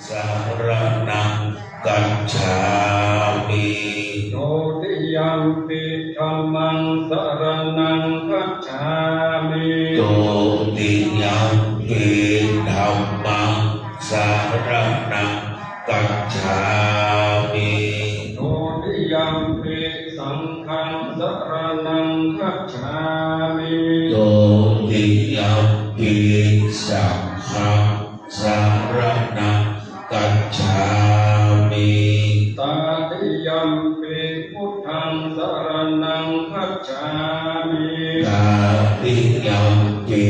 ສະຣະນັງ ກັດສາມິ. ທຸຕິຍຳປິ ທຳມັງ ສະຣະນັງ ກັດສາມິ. ທຸຕິຍຳປິ ທຳມັງ ສະຣະນັງ ກັດສາມິ. ທຸຕິຍຳປິ ສັງຄັງ ສະຣະນັງ ກັດສາມິ. ທຸຕິຍຳປິ ສັງຄັງ ສະຣະນັງ ກັດສາມິ. ຕະຕິຍຳປິ ພຸດທັງ ສະຣະນັງ ກັດສາມິ. ຕະຕິຍຳປິ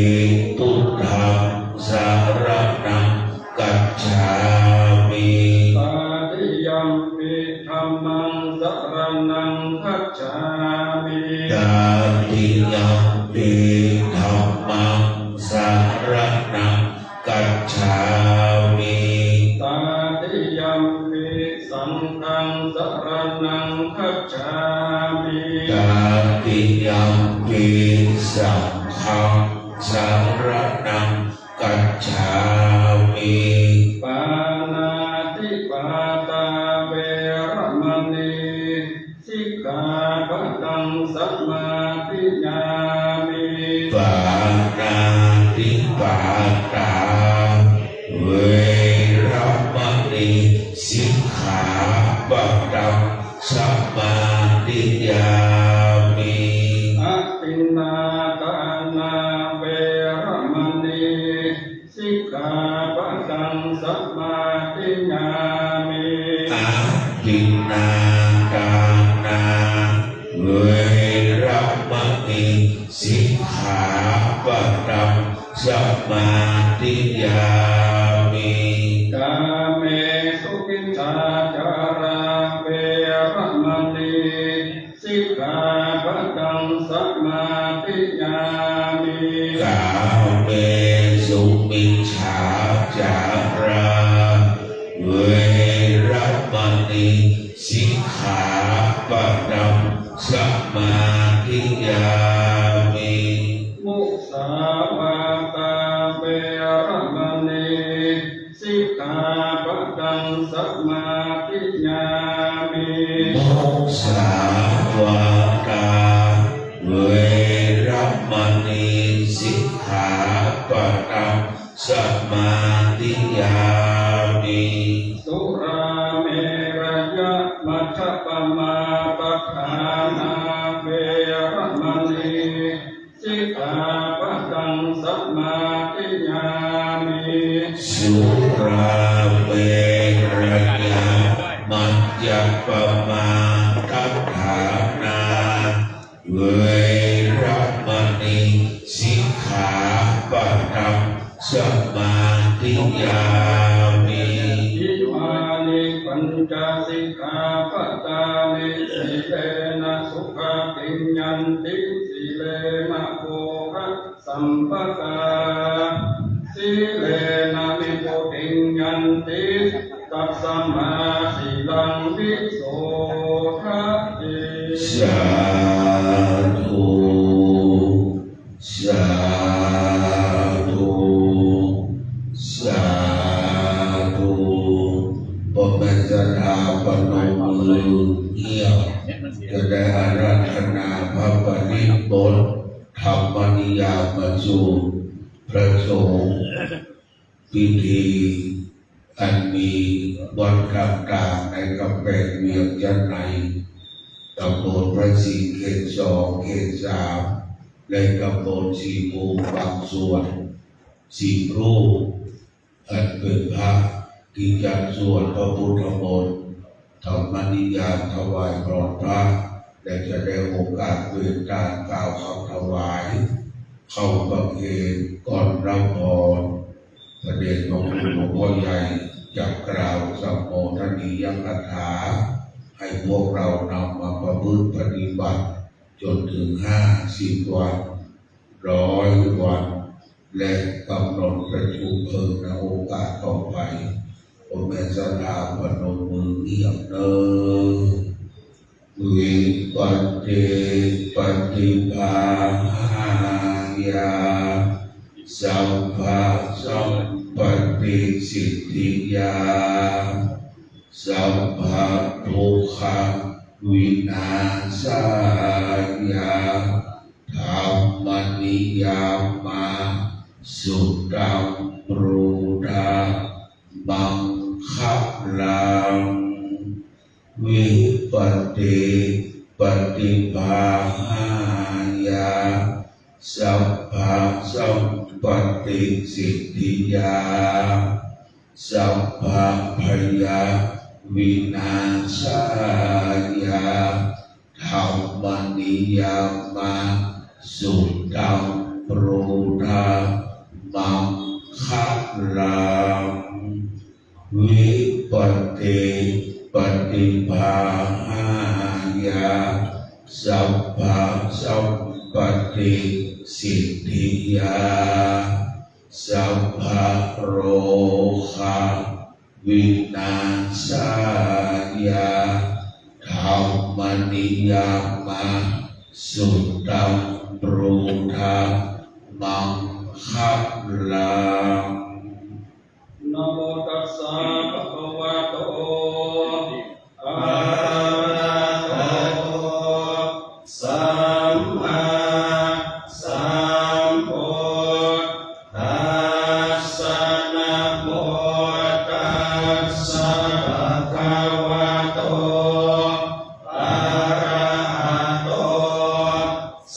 ພຸດທັງ ສະຣະນັງ ກັດສາມິ. ຕະຕິຍຳປິ ທຳມັງ ສະຣະນັງ ກັດສາມິ. ຕະຕິຍຳປິ ທຳມັງ ສະຣະນັງ ກັດສາມິ. ຕະຕິຍຳປິ ສັງຄັງ ສະຣະນັງ ກັດສາມິ. ຕະຕິຍຳປິ ສັງຄັງ ສະຣະນັງ ກັດສາມິ. ປານາຕິປາຕາ ເວລະມະນີ ສິກຂາປະທັງ ສະມາທິຍາມິ. ປານາຕິປາຕາ ເວລະມະນີ ສິກຂາປະທັງ ສະມາທິຍາມິ. ອະທິນນາທານາ ເວລະມະນີ ສິກຂາປະທັງ ສະມາທິຍາມິ. ອະທິນນາທານາ ເວລະມະນີ ສິກຂາປະທັງ ສະມາທິຍາມິ. ກາເມສຸມິດສາຈາລາ ເວລະມະນີ ສິກຂາປະທັງ ສະມາທິຍາມິ. ກາເມສຸມິດສາຈາລາ ເວລະມະນີ ສິກຂາປະທັງ ສະມາທິຍາມິ. ມຸສາວາທາ ເວລະມະນີ ສິກຂາປະທັງ ສະມາທິຍາມິ. ມຸສາວາທາ ເວລະມະນີ ສິກຂາປະທັງ ສະມາທິຍາມິ. ສຸລາເມລະຍະ ມັດຈະປະມາດຖານາ ເວລະມະນີ ສິກຂາປະທັງ ສະມາທິຍາມິ. ສຸລາເມລະຍະ ມັດຈະປະມາດຖານາ ເວລະມະນີ ສິກຂາປະທັງ ສະມາທິຍາມິ. ອິມານິ ປັນຈະ ສິກຂາປະທານິ ສີເລນະ ສຸຂະຕິງ ຍັນຕິ ສີເລນະ ໂພຄະ ສັມປະກາ ສີເລນະ ນິບພຸຕິງ ຍັນຕິ ຕັດສະມາ ສີລັງ ວິໂສທະຕິ. ສາທຸ ສາທຸ ສາທຸ. ພໍ່ແມ່ສັດທາ ປະນົມມືຮຽບ ຈະໄດ້ອາລາທະນາພະປະລິດບົດ ທຳມະນິຍາມະສູດ ພະສົງ ພິທີອັນມີວັດຕ່າງໆ ໃນກຳແພງວຽງຈັນໃນ ຕຳບົນພະສີ ເຂດສອງ ເຂດສາມ ແລະ ຕຳບົນສີພູບາງສ່ວນ ສິບຮູບ ອັນເປັນພະທີ່ຈັດສວດພະພຸດທະມົນ ທຳມະນິຍາມຖວາຍພອນພະ ແລະ ຈະໄດ້ໂອກາດເວນຕາກ່າວຄຳຖວາຍ ເຂົ້າປະເຄນກ່ອນຮັບພອນ. ພະເດດພະຄຸນຫຼວງພໍ່ໃຫຍ່ຈະກ່າວສຳໂມທະນີຍະຄາຖາ ໃຫ້ພວກເຮົານຳມາປະພຶດປະຕິບັດ ຈົນເຖິງຫ້າສິບວັນ ຮ້ອຍວັນ ແລະ ກຳນົດປະຊຸມເພິ່ງໃນໂອກາດຕໍ່ໄປ. ພໍ່ແມ່ສັດທາ ປະນົມມືຮຽບເດີ. ວິປັດຕິປະຕິພາຫາຍາ ສັບພະສັບ ປະຕິສິດທິຍາ ສັບພະທຸກຂະວິນາສາຍາ ທຳມະນິຍາມະສຸຕັງ ພຸດທະມັງຄະລັງ ວິປັດຕິປະຕິບາຫາຍາ ສັບພະສັມປະຕິສິດທິຍາ ສັບພະພະຍາວິນາສາຍາ ທຳມະນິຍາມະສຸຕັງ ພຸດທະມັງຄະລັງ ວິປັດຕິປະຕິບາຫາຍາ ສັບພະສັມປະຕິສິດທິຍາ ສັບພະໂລຄະວິນາສາຍາ ທຳມະນິຍາມະສຸຕັງ ພຸດທະມັງຄະລັງ ນະໂມຕັດສະ ພະຄະວະໂຕ ອະຣະຫະໂຕ ສຳມາສຳພຸດທັດສະ ນະໂມຕັດສະ ພະຄະວະໂຕ ອະຣະຫະໂຕ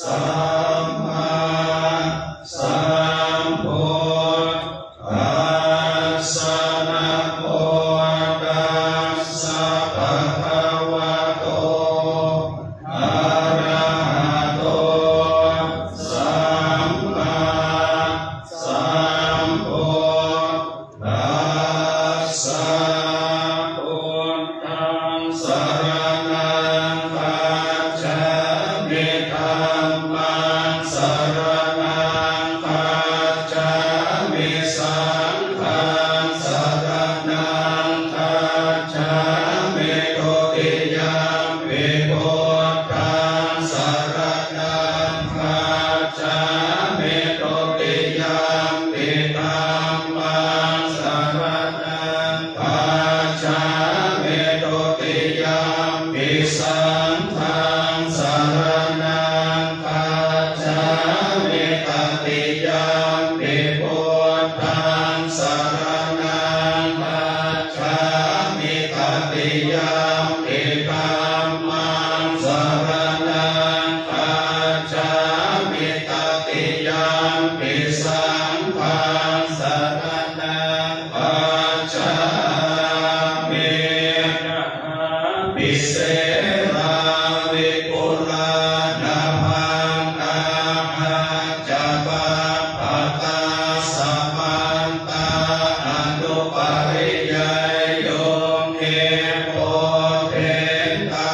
ສຳມາສຳພຸດທັດສະ ນະໂມຕັດສະ ພະຄະວະໂຕ ອະຣະຫະໂຕ ສຳມາສຳພຸດ ທັດສະ ພຸດທັງ ສະຣະນັງ ຄັດສາມິ ທັມມັງ ສະຣະນັງ ຄັດສາມິ ສັງຄັງ ສະຣະນັງ ຄັດສາມິ ທຸຕິຍຳປິ ພຸດທັງ ສະຣະນັງ ຄັດສາມິ ທຸຕິຍຳປິ ທັມມັງ ສະຣະນັງ ຄັດສາມິ ທຸຕິຍຳປິ ສັງຄັງ ສະຣະນັງ ຄັດສາມິ ຕະຕິຍຳປິ ພຸດທັງ ສະຣະນັງ ຄັດສາມິ ຕະຕິຍຳປິ ທັມມັງ ສະຣະນັງ ຄັດສາມິ ຕະຕິຍຳປິ ສັງຄັງ ສະຣະນັງ ຄັດສາມິ ຍະຖາ ປິເສລາ ວິປຸລາ ນະພັງ ນາຄາ ຈະປັບປະຕາ ສະມັນຕາ ອະນຸປະລິຍາຍຸງ ເອໂພ ເພັນຕາ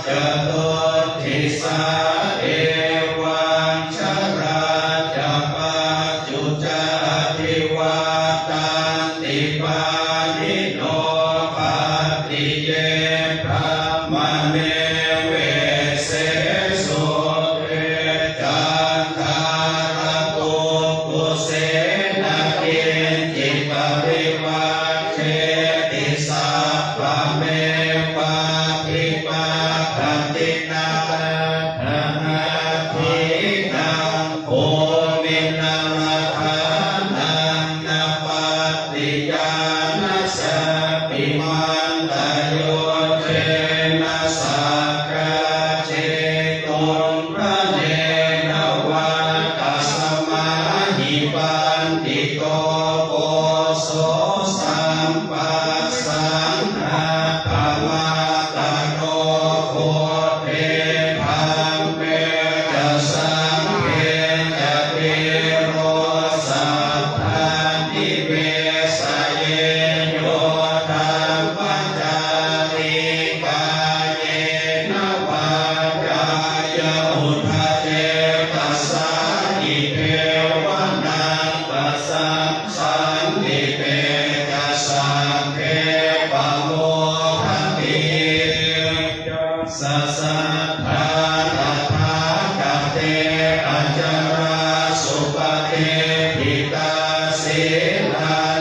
ຈະຕຸດທິສາ ເອວັງ ຊະລາ ຈະປັດຈຸຈາ ອະທິວາຕັນ ຕິປານິໂນ ພັນຕິ ເຍ ບຣາໝະເນ ເວເສ ສຸເມ ຈັນທາລະປຸກກຸເສນະ ກິນຈິປະລິວັດເຊຕິ ສັບພະເມ ວັດຖິ ປັກຂະຕິ ນາທັດຖະ ນາທີນັງ ພູມິນນະ ລັກຂະນັງ ນະປັດຕິຍານະ ສັບພິມັນຕະໂຍ ເຈນະ ສັກກາເຈຕຸມ ພະເນນະ ວັດຕະສະມາຫິ ປັນດິໂຕ ໂກ ໂສ ສຳປັດສັງ ອາຕະມາຕະໂນ ໂຄ ເທ ທຳເມ ຈະ ສັງເຄ ຈະ ທີໂຣ ສັດຖາ ນິເວສະເຍ ໂຍ ທຳມະຈາຣິ ກາເຍນະ ວາຈາຍະ ອຸດຖະເຈຕະສາ ອິເທວະ ນັງ ປະສັງສັນຕິເມ ຈະ ສັງເຄ ປະໂມທະຕິ ສະ ສັດຖາ ຕະຖາຄະເຕ ອະຈາລາ ສຸປະຕິດຖິຕາ ສີລັນ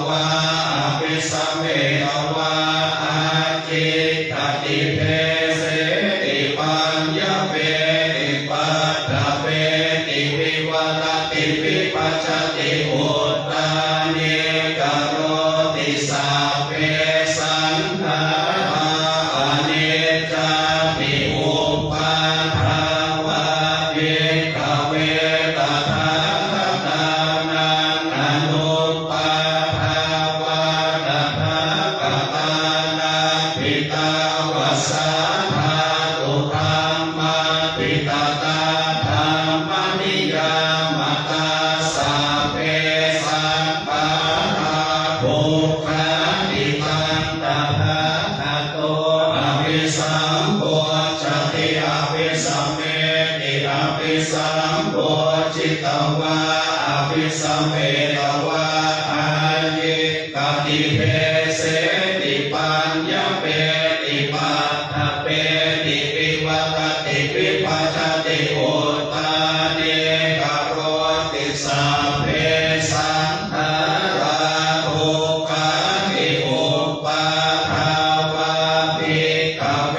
วา อภิสเมตวา อาจิคขติ เทเสติ ปัญญเปติ ปัฏฐเปติ วิวรติ วิภัชชติ อุตตานีโกรติ สัพเพสังขาร อนิจจาติ อุปาทาวา ภิกขเว ตถาคตานัง อนุปาทาวา ตถาคตานัง ปิตาวาสา ธาตุธัมมาทิตตา ธัมมานิยามตา สัพเพสังขารทุกขา ติ ตัง ตถาคโต อภิสัมโพชติ อภิสเมติ อภิสัมโพชิตวา อภิสเมตวา อาจิคขติ เทเสติ ปัญญเปติ ปัฏฐเปติ วิวรติ วิภัชชติ อุตตานีโกรติ สัพเพสังขารทุกขา ติ อุปาทาวา ภิกขเว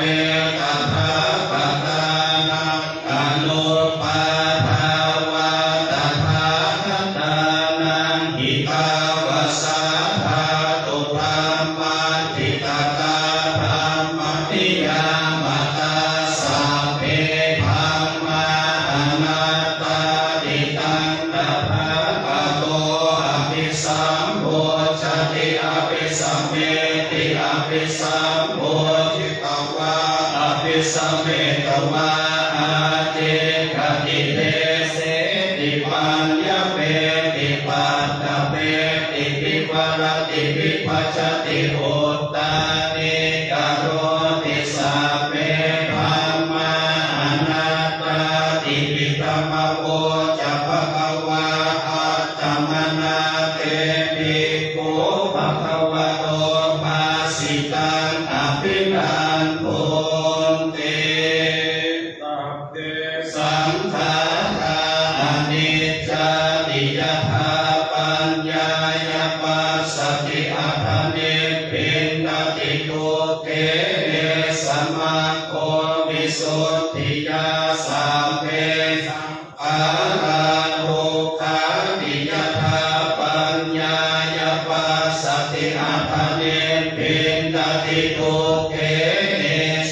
ตถาคตานัง อนุปาทาวา ตถาคตานัง หิตาวาสา ธาตุธัมมาทิตตา ธัมมานิยามตา สัพเพธัมมา อนัตตา ติ ตัง ตถาคโต อภิสัมโพชติ อภิสเมติ อภิสัมโพชิตวา อภิสเมตวา อาจิคขติ เทเสติ ปัญญเปติ ปัฏฐเปติ วิวรติ วิภัชชติ อุตตานีโกรติ สัพเพธัมมา อนัตตา ติ ปิตมโว จะ ภะคะวา อัตตมนา เต ภิกขู ภะคะวะโต ภาสิตัง อภินันทุนติ สัพเพ สังขารາ ອະນິດຈາ ຕິ ຍະຖາ ປັນຍາຍະ ປັດສະຕິ ອັດຖະນິບພິນດາ ຕິ ທຸກເຂ ເອສະ ມັກໂຄ ວິສຸດທິຍາ ສັບເພ ສັງ ຂາຣາ ທຸກຂາ ຕິ ຍະຖາ ປັນຍາຍະ ປັດສະຕິ ອັດຖະນິບພິນດາ ຕິ ທຸກເຂ ເອ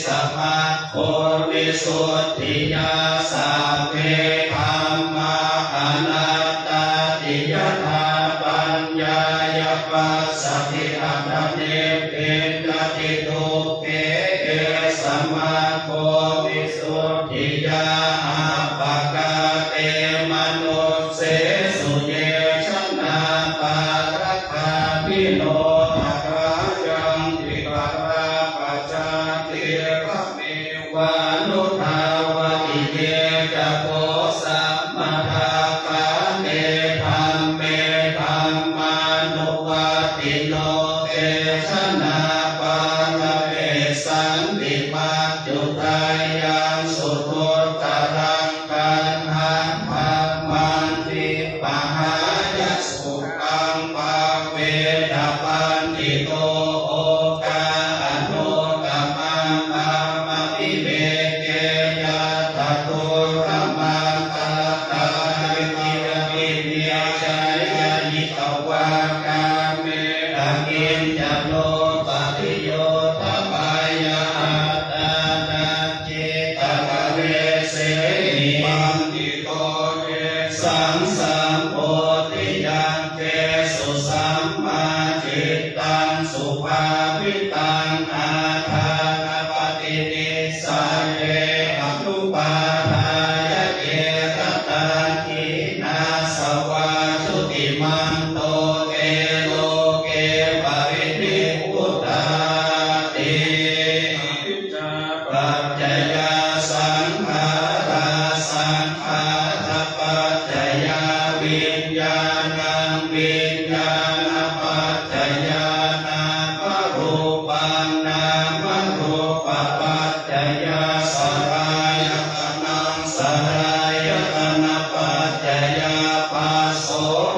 ສະ ມັກໂຄ ວິສຸດທິຍາ ສັບເພ ທຳມາ ອະນັດຕາ ຕິ ຍະຖາ ປັນຍາຍະ ປັດສະຕິ ອັດຖະນິບພິນດາ ຕິ ທຸກເຂ ເອສະ ມັກໂຄ ວິ ສຸດທິຍາ ອັບປະກາເຕ ມະນຸດເສສຸ ເຍ ຊະນາ ປາຣະຄາ ພິໂນ ທະຣາ ຍັງ ວິກະລາ ປະຊາ ທີຣະເມ ວານຸທາວະ ຕິ ເຍ ຈະ ໂຄ ສະ ມະ ທັກຂາ ເຕ ທຳເມ ທຳມານຸວັດຕິໂນ ເຕ ຊະນາ ປາຣະເມ ສັນຕິ ມັດຈຸທາຍັງ ສຸທຸດຕະລັງ ກັນຫັງ ທຳມັງ ວິປະຫາຍະ ສຸຂັງ ພາເວທະ ປັນດິໂຕ ໂອກາ ອະນຸກະມັງ ທຳມະວິເວເກ ຍັດຖະທູລະມັງ ຕັດຖະ ກາຍະ ວິຍະ ໄຊຍະ ຫິຕະວາ ກາເມ ອະກິນຈະໂນ ປະຕິໂຍ ທະບາຍະ ອັດຕານັງ ຈິດຕະກະເລເສ ຫິ ປັນດິໂຕ ເຍ ສັງ ສຳໂພທິຍັງ ເກ ສຸ ສຳມາ ຈິດຕັງ ສຸພາວິຕັງ ອາທານະປະຕິນິສສະເຍ ອະນຸປາທາຍະ ເຈຕະຕາ ຄີນາສະວາ ຈຸຕິມັນໂຕ ເຕ ໂລເກ ປະລິນິບພຸດທາ ຕິ ອະວິດຈາ ປັດຈະຍາ ສັງຂາຣາ ສັງຂາຣະປັດຈະຍາ ວິນຍານັງ ວິນຍານະປັດຈະຍາ ນາມະຮູປັງ ນາມະຮູປະປັດຈະຍາ ສະລາຍະຕະນັງ ສະລາຍະຕະນະປັດຈະຍາ ປະໂສ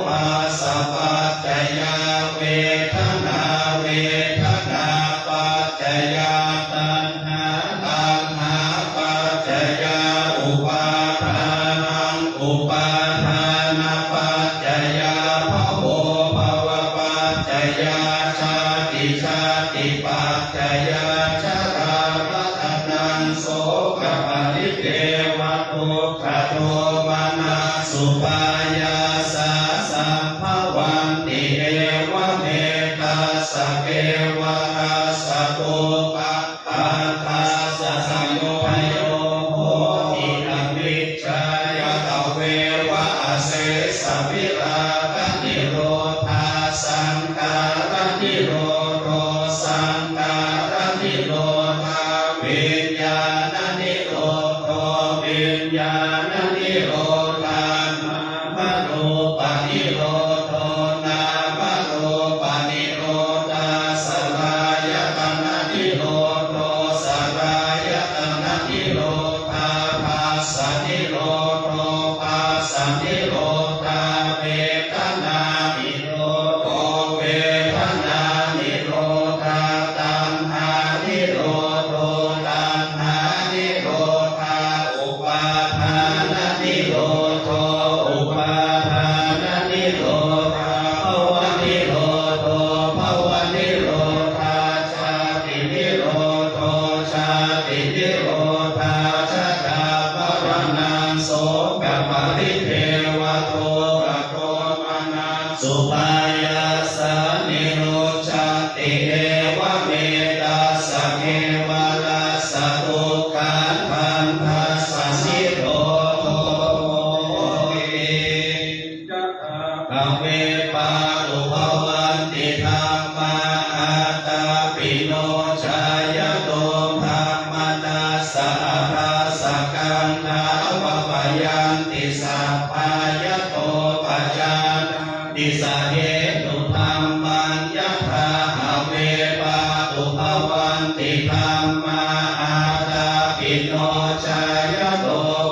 ພາສະປັດຈະຍາ ເວ ຍາ ຊາຕິ ຊາຕິປັດຈະຍາ ຊະລາ ມະລະນະ ໂສກະປະລິເທວະ ທຸກຂະໂທມະນະ ສຸປາຍາສາ ສຳພະວັນຕິ ເອວະເມ ຕັດສະ ເກວະ ຕັດສະ ໂຕ ປະ ປັດຖາສະ ສະໂຍ ພະໂຍ ໂຫຕິ ອະວິດຊາ ຍະຕະເວວະ ອະເສສະ ວິລາຄະ ນິໂຣທາ ສັງຂາຣະ ນິໂຣໂທ ສັງຂາຣະ ນິໂຣທາ ວິນຍານະ ນິໂຣໂທ ວິນຍານະ ນິໂຣທາ ນາມະຮູປະ ນິໂຣໂທ ນາມະຮູປະ ນິໂຣທາ ສະລາຍະຕະນະ ນິໂຣໂທ ສະລາຍະຕະນະ ນິໂຣທາ ຜັດສະ ນິໂຣໂທ ຜັດສະ ນິໂຣທາ ເວທະນາ ນິໂຣໂທ ເວທະນາ ນິໂຣທາ ຕັນຫາ ນິໂຣໂທ ຕັນຫາ ນິໂຣທາ ອຸປາທານະ ນິໂຣໂທ ອຸປາທານະ ນິໂຣທາ ພະວະ ນິໂຣໂທ ພະວະ ນິໂຣທາ ຊາຕິ ນິໂຣໂທ ຊາຕິ ນິໂຣທາ ຊະຕາ ມະລະນະ ໂສກະປະລິເທວະ ທຸກຂະໂທມະນະ ສຸປາຍາສາ ນິໂຣທາ ຕິ ເອວະເມ ຕັດສະ ເກວະ ຕັດສະ ທຸກຂັງ ຂັນທັດສະ ນິໂຣໂທ ໂຫຕິ ຍະຖາ ຄະເວ ປະຕຸພະວັນຕິ ທຳມາ ອັດຕາປິໂນ ຊາຍະໂຕ ພຣະມະ ຕັດສະ ອະທັດສະ ກັງ ທາ ວະ ປະຍັນຕິ ສະພາຍະໂຕ ປະຈານາ ຕິ ສະເຫຕຸ ທຳມັນ ຍະຖາ ຫະເວ ປະຕຸພະວັນຕິ ທຳມາ ອັດຕາປິໂນ ຊາຍະໂຕ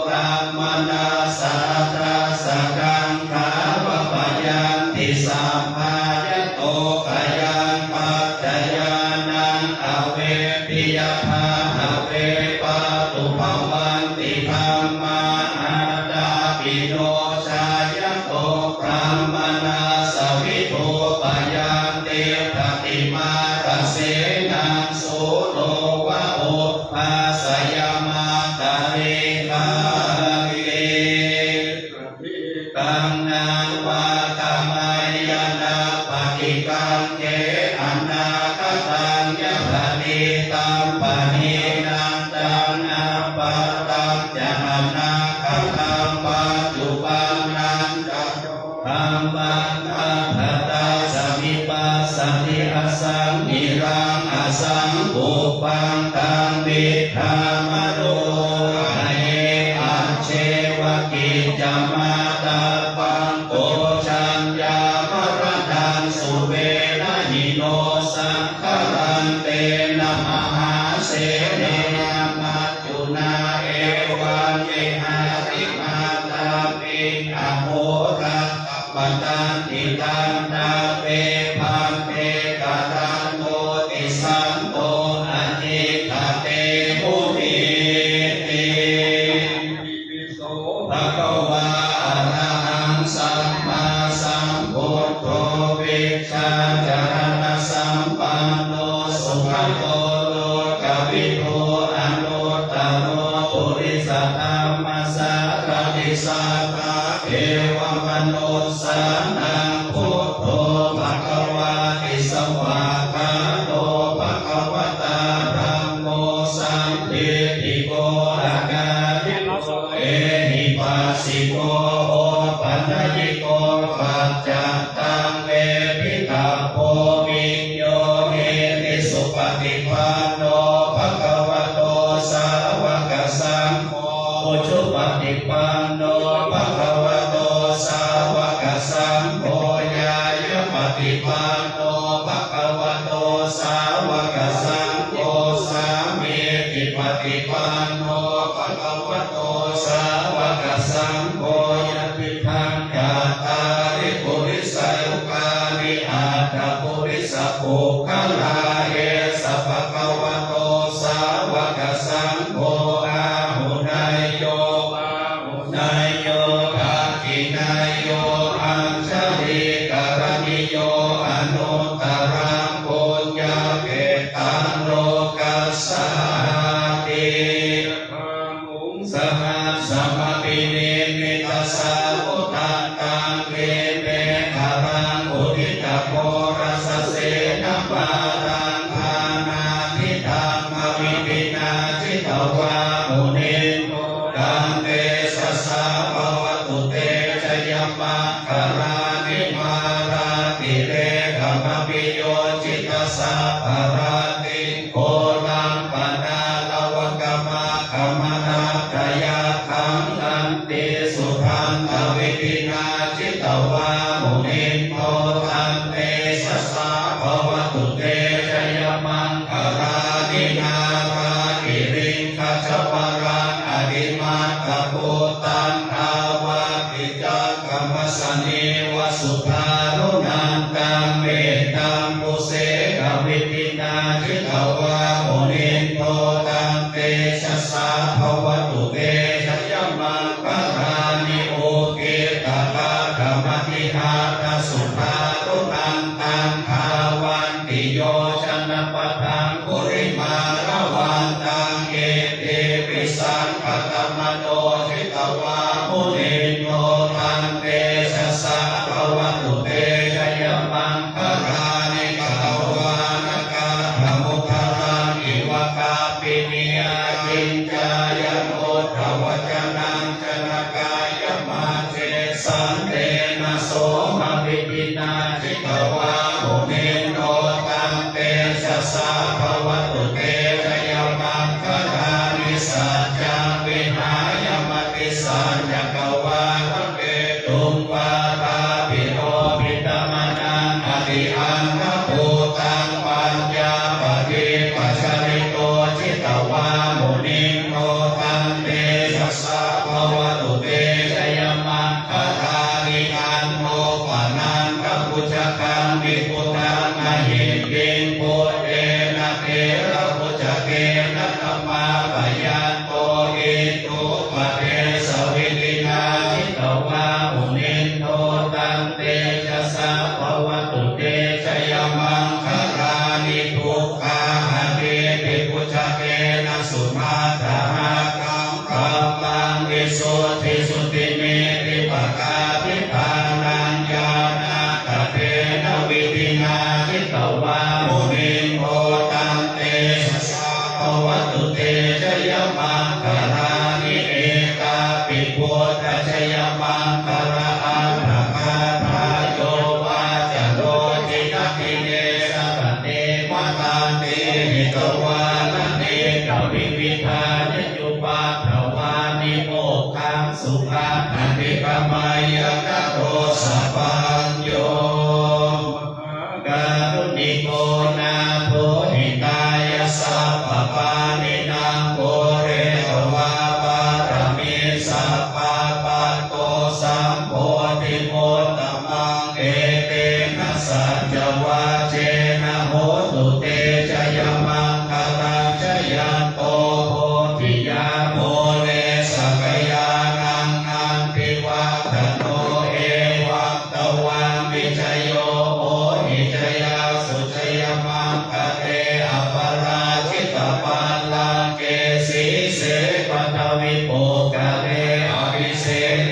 ພຣະມະ ຕັດສະ ອະທັດສະ ກັງ ຂາ ວະ ປະຍັນຕິ ສະພາຍະໂຕ ຂະຍັງ ປັດຈະຍານັງ ອະເວ ປິ ຍະຖາ ຫະເວ ປະຕຸພະວັນຕິ ທຳມາ ອັດຕາປິໂນ ຊາຍະໂຕ ພຣະມະ ຕັດສະ ວິທູປະຍັນຕິ ປະຕິມາຣະເສນັງ ສູໂນ ວະ ໂອພາສະຍະ ມັດຕະລິງຄາ ທິກຂັງ ນາ ວາ ຕະມາຍ ຍະນາ ປະຕິກຳ ເຂ ອະນາຄະຕັງ ຍະ ປະນີຕຳ ປະຮີນາ ຈັງ ອະປາຕັງ ຈະ ອະນາຄະຕັງ ປັດຈຸບັນນັງ ຈະ ໂຈ ທຳມັງ ທຳມະຕາສະມິ ປັດສະມິ ອະສັງ ນິລັງ ອະສັງ ປຸບພັງ ຕັງ ວິດຖາ ມະໂນ ກາເຍ ປັດເຊວະ ກິດຈະ ມາຕະປະ ໂກ ສັນຍາ ມະລະນັງ ສຸເວນະຫິໂນ ສັງຄະລັນ ເຕນະ ມະຫາເສນາ ມັດຈຸນາ ເອວັງ ເມ ອະຕິມາຕາປິ ອະໂຫລະຕະ ປະຕັນຕິຕັງ ຕາເປ ພັນເຕ ກະລັນໂຕ ຕິສັນໂຕ ອະທິກຂະເຕ ມຸນີ ຕິ ໂສ ພະຄະວາ ອະລະຫັງ ສຳມາສຳພຸດໂທ ວິຊາຈາລະນະສຳປັນໂນ ສຸກະໂຕ ໂລກະວິທູ ອະນຸດຕະໂຣ ປຸລິສະທຳມະສາລະຖິ ສັບພະເທວະມະນຸດສານັງ ພຸດໂທ ພະຄະວາຕິ ສະຫວາກຂາໂຕ ພະຄະວະຕາ ທຳໂມ ສັນທິດຖິໂກ ອາກາລິໂກ ເອຫິປັດສິໂກ ໂອປະນະຍິໂກ ປັດຈັນຕັງ ເວທິຕັບໂພ ວິນໂຍ ເອຫິ ສຸປະຕິປັນໂນ ພະຄະວະໂຕ ສາວະກະສັງໂຄ ອຸຈຸປະຕິປັນໂນ ພະຄະວະໂຕ ສາວະກະສັງໂຄ ຍາຍະປະຕິປັນໂນ ພະຄະວະໂຕ ສາວະກະສັງໂຄ ສາມີຕິປະຕິປັນໂນ ພະຄະວະໂຕ ສາວະກະສັງໂຄ ຍະ ຕິທັງ ຈັດຕາລິ ປຸລິສະຍຸຄານິ ອັດຖະປຸລິສະປຸກຄະລາ ເອສະ ພະຄະວະໂຕ ສາວະກະສັງໂຄ ອາຫຸເນຍໂຍ ປາຫຸເນຍໂຍ ທັກຂິເນຍໂຍ ອັນຊະລີກະລະນິໂຍ ອະນຸດຕ ໂຍຈິຕະສັບພະລັດຕິງ ໂກລຳປະນາລະວະກະມະຄະມະນັດຕະຍັກຂັງ ລັນຕິສຸທັນຕະວິທິນາ ຈິດຕະວາມຸນິນໂທ ຕັນເຕຊະສາພະວະຕຸເຕ ຈະຍະມັງຄະລານິ ນາລາກິລິງຄະຈະວະລັງ ອະຕິມັດຕະພຸດຕັງ ທາວັດ ຕິຈັກຂະມັດສະນີວະ ສຸທາຣຸນັນຕັງ ເມຕຳປຸເສກະວິທິນາ ຈິດຕະວາມຸນິນໂທ ຕັງເຕຊະສາພະວະຕຸເຕ ຈະຍະມັງຄະລານິ ອຸກິດຕະຄາຄະມະຕິຫັດຖະສຸທາຣຸນັນຕັງ ທາວັນຕິໂຍຈະນະປະທັງ ກຸລິມາລະວັນຕັງ ອິດທິວິສັງຄະຕະມະໂນ ຈິດຕະວາມຸນິນໂທ ຕັນເຕຊະສາພະວະຕຸເຕ ຈະຍະມັງຄະລານິ ກະຕະວານະຄາທະມຸດຕະລັງ ອິວະກາປິນີ ອາຈິນຈາຍະ ມຸດຕະວັດຈະນັງ ຈະນະກາຍະມະ ເຈ ສັນເຕນະໂສມະວິທິນາ ຈິດຕະວາມຸນິນໂທ ຕັນເຕຊະສາພະວະຕຸເຕ ຈະຍະມັງຄະລານິ ສັດຈັງວິຫາຍະ ມະຕິສັນຈັກກະວາລະເວຕຸງ ວາທາພິໂລພິຕະມະນັງ ອະຕິອັນນະພູຕັງ ປັນຍາປະດິດປະຈາລິໂຕ ຈິດຕະວາມຸນິນໂທ ຕັນເຕຊະສາພະວະຕຸເຕ ຈະຍະມັງຄະລານິ ອັນໂນປະນັນທະບຸດຈະກັງ ວິພຸດທັງມະຫິດຕິງ ພຸດເທນະເຖລະບຸດຈະເກນະ ທຳມາພະຍັນໂຕ ອິດທຸປະເດຊະວິທິນາ ຈິດຕະວາມຸນິນໂທ ຕັນເຕຊະສາພະວະຕຸເຕ ຈະຍະມັງຄະລານິ ທຸກຂາອະທິດຖິປຸດຈະເກນະ ສຸມັດຖະຫັກຂັງ ຄັມມັງ ວິສຸດທິສຸດທິມິດທິປະກາພິຖານັງ ຍານະຕະເທນະ ວິທິນາ ຈິດຕະວາມຸນິນໂທ ຕັນເຕຊະສາພະວະຕຸເຕ ຈະຍະມັງຄະລານິ ເອຕາປິ ພຸດທະຈະຍະມັງຄະລະອັດຖະກາຖາ ໂຍວາຈະໂນ ດິນະດິເນ ສະຕະເນ ມະຕາຕິ ຫິຕະວານະ ເນຕະວິວິທາຍະ ຍ ອຸປັດຖະວານິ ໂພຄັງ ສຸຂະ ອະທິກະໄມຍະ ກະໂຕ ສະປັນໂຍ ມະຫາກາລຸນິໂກ ນາໂຖ ຫິຕາຍະ ສັບພະປານິນັງ ປູເຣຕະວາ ປາຣະມີ ສັບພະ ປັດໂຕ ສຳໂພທິມຸດຕະມັງ ເອເຕນະ ສັດຈະວາເຈນະ ໂຫຕຸເຕ ຈະຍະມັງຄະລັງ ຈະຍັນໂຕ ໂພທິຍາ ມູເລ ສັກຍານັງ ນັນທິວັດຖະໂນ ເອວັງຕະວັງ ວິຈະໂຍ ໂຫຫິ ຈະຍາສຸ ຈະຍະມັງຄະເລ ອະປະລາຈິດຕະບັນລັງ ເກ ສີເສ ປະທະວິປຸກກະເລ ອະພິເສເກ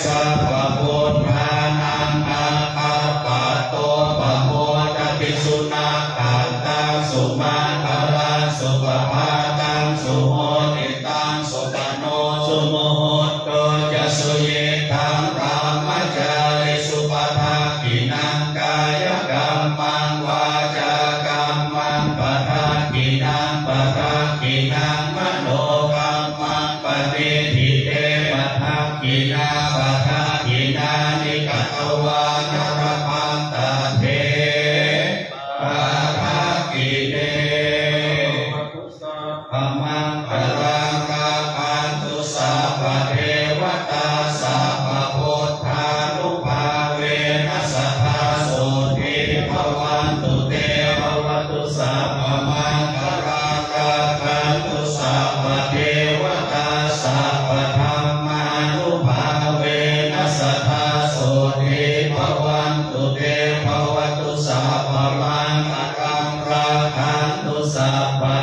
ສັບພະພຸດທານັງ ອາຄາປະໂຕ ປະໂມດະຕິ ສຸນັກຂັດຕັງ ສຸມັງຄະລັງ ສຸປະພາຕັງ ສຸໂຫຕິຕັງ ສຸປະໂນ ສຸມຸໂຫດໂຕ ຈະ ສຸຍິດທັງ ບຣະມະຈາຣິສຸ ປະທັກ ຂິນັງ ກາຍະກັມມັງ ວາຈາກັມມັງ ປະທັກຂິນັງ ປະທັກຂິນັງ ມະໂນກັມມັງ ປະນິດຖິເຕ ປະທັກຂິນາ ປະທັກຂິນານິ ກະຕະວານະ ລະພັນຕະເຖ ປະທັກຂິເນ ພະມັງຄະລັງ ລັກຂັນຕຸ ສັບພະເທວະຕາ ສັບພະພຸດທານຸພາເວນະ ສະທາໂສທີພະວັນຕຸເຕ ພະວະຕຸ ສັບພະມັງຄະລັງ ລັກຂັນຕຸ ສັບພະເທວະຕາ ສັບພະທຳມານຸພາເວນະ ສະທາໂສທີພະວັນຕຸເຕ ພະວະຕຸ ສັບພະມັງຄະລັງ ລັກຂັນຕຸ ສັບພະ